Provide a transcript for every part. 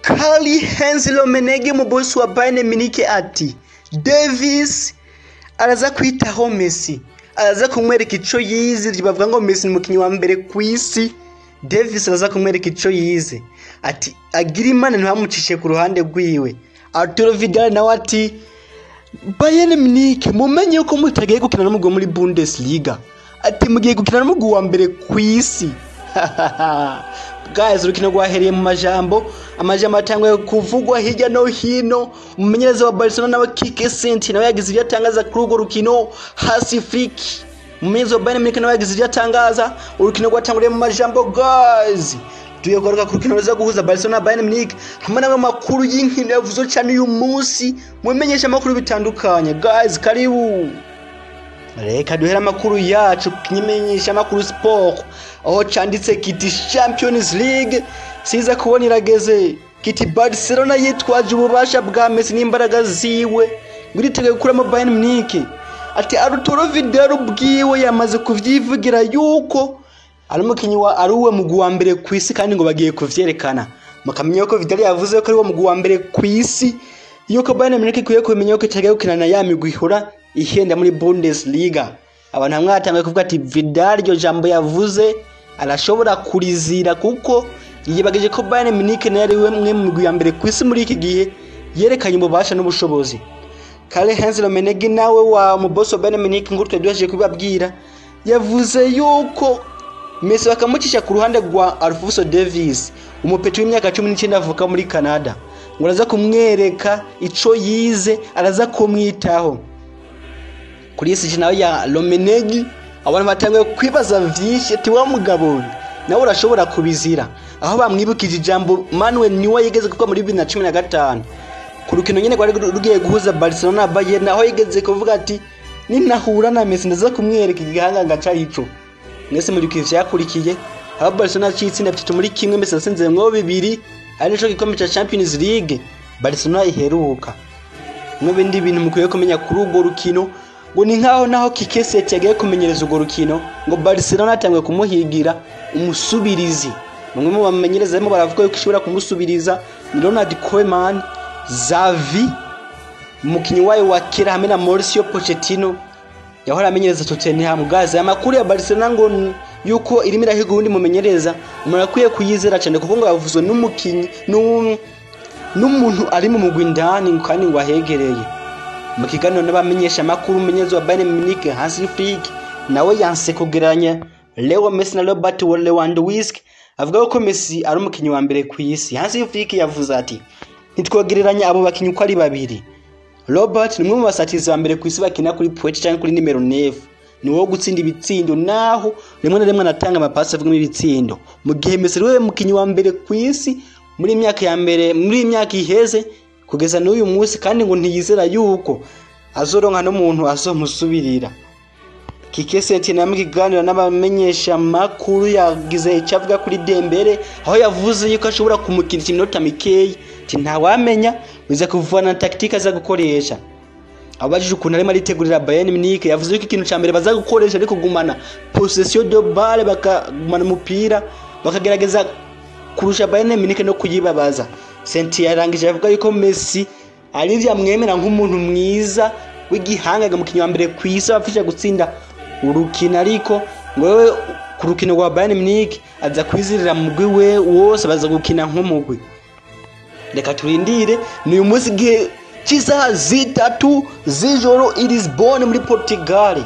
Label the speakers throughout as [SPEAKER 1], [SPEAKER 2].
[SPEAKER 1] Karl-Heinz Rummenigge, umubosi wa Bayern Munich, ati Davies araza kwitaho Messi, araza kumwereka ico yize. Bavuga ngo Messi ni umukinyi wa mbere ku isi, Davies araza kumwereka ico yize, ati agira Imana ntibamucishe ku ruhande rwiwe. Arturo Vidal nawe ati Bayern Munich, mumenye yuko mutagiye gukina n'umugwi wo muri Bundesliga, ati mugiye gukina n'umugwi wa mbere ku isi. Guys, urukino rwahereye mu majambo, amajambo atanguye kuvugwa hirya no hino. Umumenyereza wa Barcelona nawe, Quique Setien, nawe yagize ibyo atangaza kuri urwo rukino. Hansi Flick, umumenyereza wa Bayern Munich, nawe yagize ibyo atangaza. Urukino rwatanguriye mu majambo. Guys, tugiye kugaruka ku rukino ruza guhuza Barcelona na Bayern Munich hamwe n'amwe makuru y'inkino yavuzwe cyane uyu munsi mu bimenyesha amakuru bitandukanye. Guys, karibu. Reka duhere amakuru yacu kimenyesha amakuru Sport, aho canditse kiti Champions League siza kubona irageze, kiti Barcelona yitwaje ububasha bwa Messi n'imbaraga ziwe ngo iriteguye gukuramo Bayern Munich. Ati Arturo Vidal ubwiwe yamaze kuvyivugira yuko ari umukinyi wa ari uwe mugwi wa mbere ku isi, kandi ngo bagiye kuvyerekana. Mukamenya ko Vidal yavuze ko ari uwo mugwi wa mbere ku isi, yuko Bayern Munich ikwiye kumenya ko itagiye gukina na ya migwi ihora ihenda muri Bundesliga. Abantu hamwe batanguye kuvuga ati Vidal iryo jambo yavuze arashobora kurizira, kuko yibagije ko Bayern Munich nayo ari we mwe mu migwi ya mbere ku isi muri iki gihe yerekanye ububasha n'ubushobozi. Karl-Heinz Rummenigge nawe wa mubosi wa Bayern Munich, ngo twari duhejeje kubabwira, yavuze yuko Messi bakamucisha ku ruhande rwa Alphonso Davies, umupeti w'imyaka 19 avuka muri Canada, ngo araza kumwereka ico yize, araza kumwitaho. Kuri iyi nawe ya Rummenigge, abantu batanguye kwibaza vyinshi, ati wa mugabo nawe urashobora kubizira, aho bamwibukije ijambo Manuel Neuer yigeze kuvuga muri 2015 ku rukino nyene rwari rugiye guhuza Barcelona na Bayern, aho yigeze kuvuga ati ninahura na Messi ndaza kumwereka igihanganga carico. Mwese muri vyakurikiye, aho Barcelona yatsinda 3-1, Messi yatsinzemwo bibiri, ari nico gikombe ca Champions League Barcelona iheruka. N'ibindi bintu mukwiye kumenya kuri urwo rukino, ngo ni nkaho naho Quique Setien yagiye kumenyereza urwo rukino, ngo Barcelona yatanguye kumuhigira umusubirizi. Bamwe mu bamenyereza barimo baravuga yuko ishobora kumusubiriza ni Ronald Koeman, Xavi, umukinyi wayo wa kera, hamwe na Mauricio Pochettino yahora amenyereza Tottenham. Guys, aya makuru ya Barcelona ngo yuko irimo irahiga uwundi mumenyereza, umuntu akwiye kuyizera cyane, kuko ngo yavuzwe n'umukinyi n'umuntu ari mu mugwi indani kandi ngo ahegereye. Mu kiganiro n'abamenyesha amakuru, umumenyereza wa Bayern Munich Hansi Flick nawe yanse kugereranya Leo Messi na Robert Lewandowski, avuga ko Messi ari umukinyi wa mbere ku isi. Hansi Flick yavuze ati ntitwogereranya abo bakinyi uko ari babiri. Robert ni umwe mu basatirizi ba mbere ku isi bakina kuri pointe cyangwa kuri nimero 9, ni wowe gutsinda ibitsindo, naho rimwe na rimwe anatanga amapasi avugamo ibitsindo, mu gihe Messi ari we mukinyi wa mbere ku isi muri myaka ya mbere, muri myaka iheze kugeza n'uyu munsi, kandi ngo ntiyizera yuko azoronka n'umuntu azomusubirira. Quique Setien mu kiganiro n'abamenyesha makuru yagize icyo avuga kuri Dembele, aho yavuze yuko ashobora kumukinisha iminota mikeyi, ati ntawamenya, biza kuvana na tactique aza gukoresha. Abajije ukuntu arimo aritegurira Bayern Munich, yavuze yuko ikintu ca mbere baza gukoresha ari kugumana possession de balle, bakagumana umupira, bakagerageza kurusha Bayern Munich no kuyibabaza. Setien yarangije avuga yuko Messi ari vyamwemera nk'umuntu mwiza w'igihangaga, mukinyi wa mbere ku isi abafisha gutsinda urukino, ariko ngo wewe ku rukino rwa Bayern Munich aza kwizirira mugwi we wose, baza gukina nk'umugwi. Reka turindire, ni uyu munsi igihe cy'isaha 3 z'ijoro i Lisbon muri Portugal.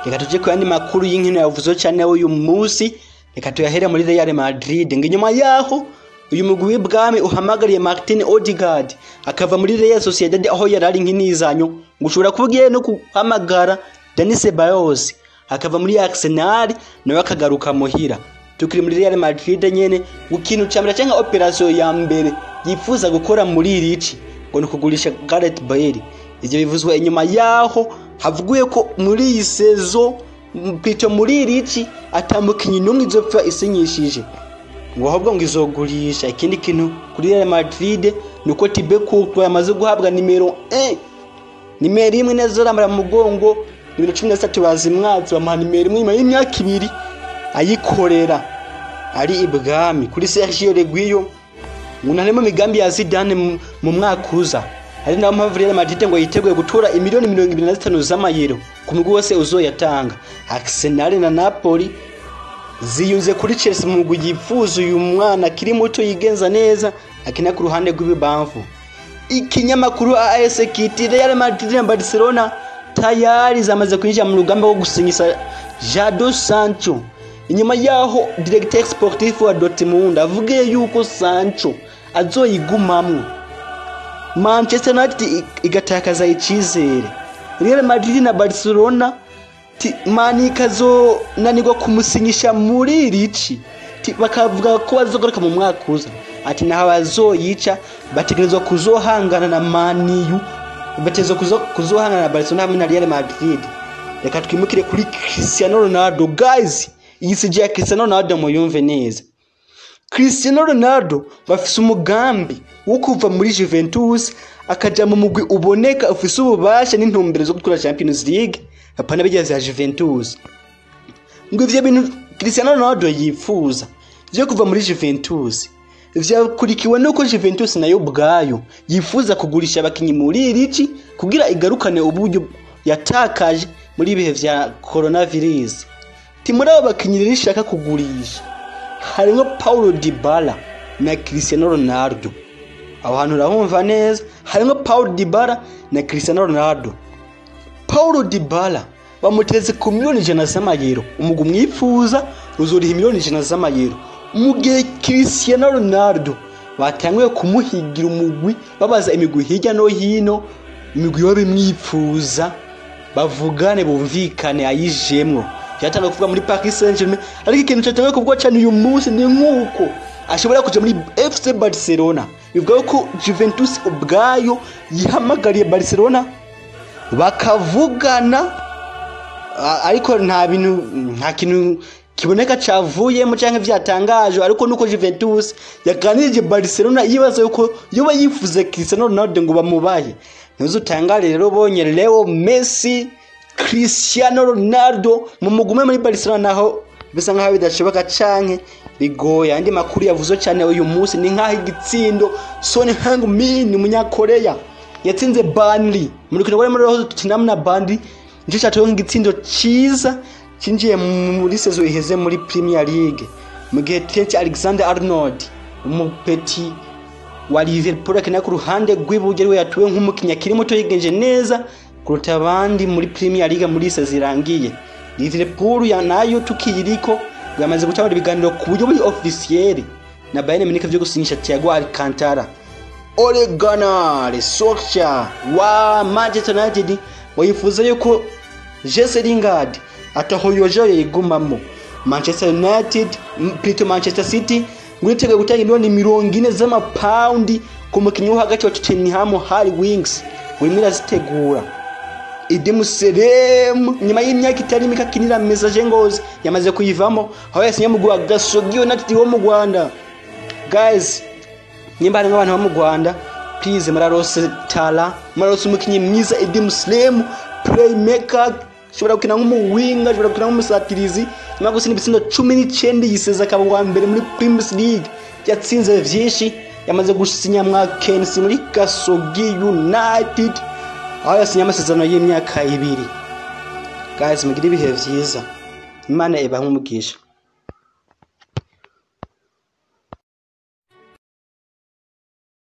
[SPEAKER 1] Reka tuje ku yandi makuru y'inkino yavuzwe cyane uyu munsi. Reka tuyahere muri Real Madrid, ngo inyuma yaho uyu mugwi w'ibwami uhamagariye Martin Odegaard akava muri Real Sociedad aho yari ari nk'inizanyo, ngo ushobora kuba ugiye no guhamagara Dani Ceballos akava muri Arsenal nawe akagaruka muhira. Tukiri muri Real Madrid nyene, ngo ikintu ca mbere canke operation ya mbere yifuza gukora muri iri ci ngo ni ukugurisha Gareth Bale. Ivyo bivuzwe inyuma yaho havuguye ko muri iyi saison pito muri iri ci atamukinyi n'umwe izopfa isinyishije, ngo ahubwo ngo izogurisha. Ikindi kintu kuri Real Madrid ni uko Thibaut Courtois yamaze guhabwa nimero 1, nimero 1 neza arambara mu mugongo, nimero 13 bazimwatse, bamuha nimero 1 nyuma y'imyaka 2 ayikorera ari ibwami. Kuri Sergio Reguilon Ngo harimo imigambi ya Zidane mu mwaka uza. Hari naho mpamvu Real Madrid ngo yiteguye gutura imiliyoni 25 z'amayero ku mugwi wose uzoyatanga. Arsenal na Napoli ziyunze kuri Chelsea mu mugwi yifuza uyu mwana akiri muto yigenza neza akina ku ruhande rw'ibibamfu. Ikinyamakuru AS kiti Real Madrid na Barcelona tayari zamaze kwinjira mu rugamba rwo gusinyisa Jadon Sancho. Inyuma yaho directeur sportif wa Dortmund avugiye yuko Sancho azoyigumamwo, Manchester United igatakaza icizere. Real Madrid na Barcelona Man ikazonanirwa kumusinyisha muri irici, bakavuga ko bazogaruka mu mwaka uza. Ati naho bazoyica bategerezwa kuzohangana na Man U, bategerezwa kuzohangana na Barcelona hamwe na Real Madrid. Reka twimukire kuri Cristiano Ronaldo. Guys, iyi si ya Cristiano Ronaldo muyumve neza. Cristiano Ronaldo bafise umugambi wo kuva muri Juventus akaja mu mugwi uboneka ufise ububasha n'intumbero zo gutwara Champions League, apana bijya vya Juventus. Ngo ivyo bintu Cristiano Ronaldo yifuza vyo kuva muri Juventus vyakurikiwe nuko Juventus nayo ubwayo yifuza kugurisha abakinyi muri irici kugira igarukane uburyo yatakaje muri ibihe vya coronavirus. Ti muri abo bakinyi rero ishaka kugurisha harimo Paulo Dybala na Cristiano Ronaldo. Aho hantu urahumva neza, harimo Paulo Dybala na Cristiano Ronaldo. Paulo Dybala bamuteze ku miliyoni 100 z'amayero, umugwi umwifuza uzoriha miliyoni 100 z'amayero. Mu gihe Cristiano Ronaldo batanguye kumuhigira umugwi, babaza imigwi hirya no hino, imigwi yoba imwifuza, bavugane bumvikane ayijemwo. Byatanguye kuvuga muri Paris Saint-Germain, ariko ikintu cyatanguye kuvugwa cyane uyu munsi ni nk'uko ashobora kuja muri FC Barcelona. Bivuga ko Juventus ubwayo yihamagariye Barcelona bakavugana, ariko nta bintu, nta kintu kiboneka cavuyemo canke vyatangajwe. Ariko nuko Juventus yaganirije Barcelona yibaza yuko yoba yifuza Cristiano Ronaldo ngo bamubaye. Ntuzutangare rero bonye Leo Messi, Cristiano Ronaldo mu mugume muri Barcelona, naho bisa nkaho bidashoboka canke bigoye. Andi makuru yavuzwe cyane uyu munsi ni nkaho igitsindo Son Heung-min umunyakorea yatsinze Burnley mu rukino rwari muri Tottenham na Burnley, nico catowe nk'igitsindo ciza cinjiye muri saison iheze muri Premier League. Mu gihe Trent Alexander-Arnold umupeti wa Liverpool akina ku ruhande rw'iburyo ariwe yatuwe nk'umukinnyi akiri muto yigenje neza kuruta abandi muri Premier League muri saison irangiye. Liverpool ya nayo tukiyiriko yamaze gutanga ibiganiro ku buryo buri officiel na Bayern Munich vyo gusinyisha Thiago Alcantara. Ole Gunnar Solskjaer wa Manchester United wifuza yuko Jesse Lingard ataho yojo yigumamo. Manchester United, plutôt Manchester City ngo yiteguye gutanga miliyoni 40 z'amapaundi ku mukinnyi wo hagati wa Tottenham Harry Winks, ngo irimo irazitegura. Idi Museremu nyuma y'imyaka itari mike akinira Messager Ngozi yamaze kuyivamo, aho yasinye mu wa Gasogi United wo mu Rwanda. Guys, nimba harimo abantu bo mu Rwanda, please murarose tala, murarose umukinnyi mwiza Idi Museremu, playmaker, ashobora gukina nk'umuwinga, ashobora gukina nk'umusatirizi. Nyuma yo gutsinda ibitsindo 19 yiseza akaba uwa mbere muri Premier League, yatsinze vyinshi, yamaze gusinya mwa Kensi muri Gasogi United, aho yasinye amasezerano y'imyaka 2. Guys, mugire ibihe vyiza, Imana ibahe umugisha.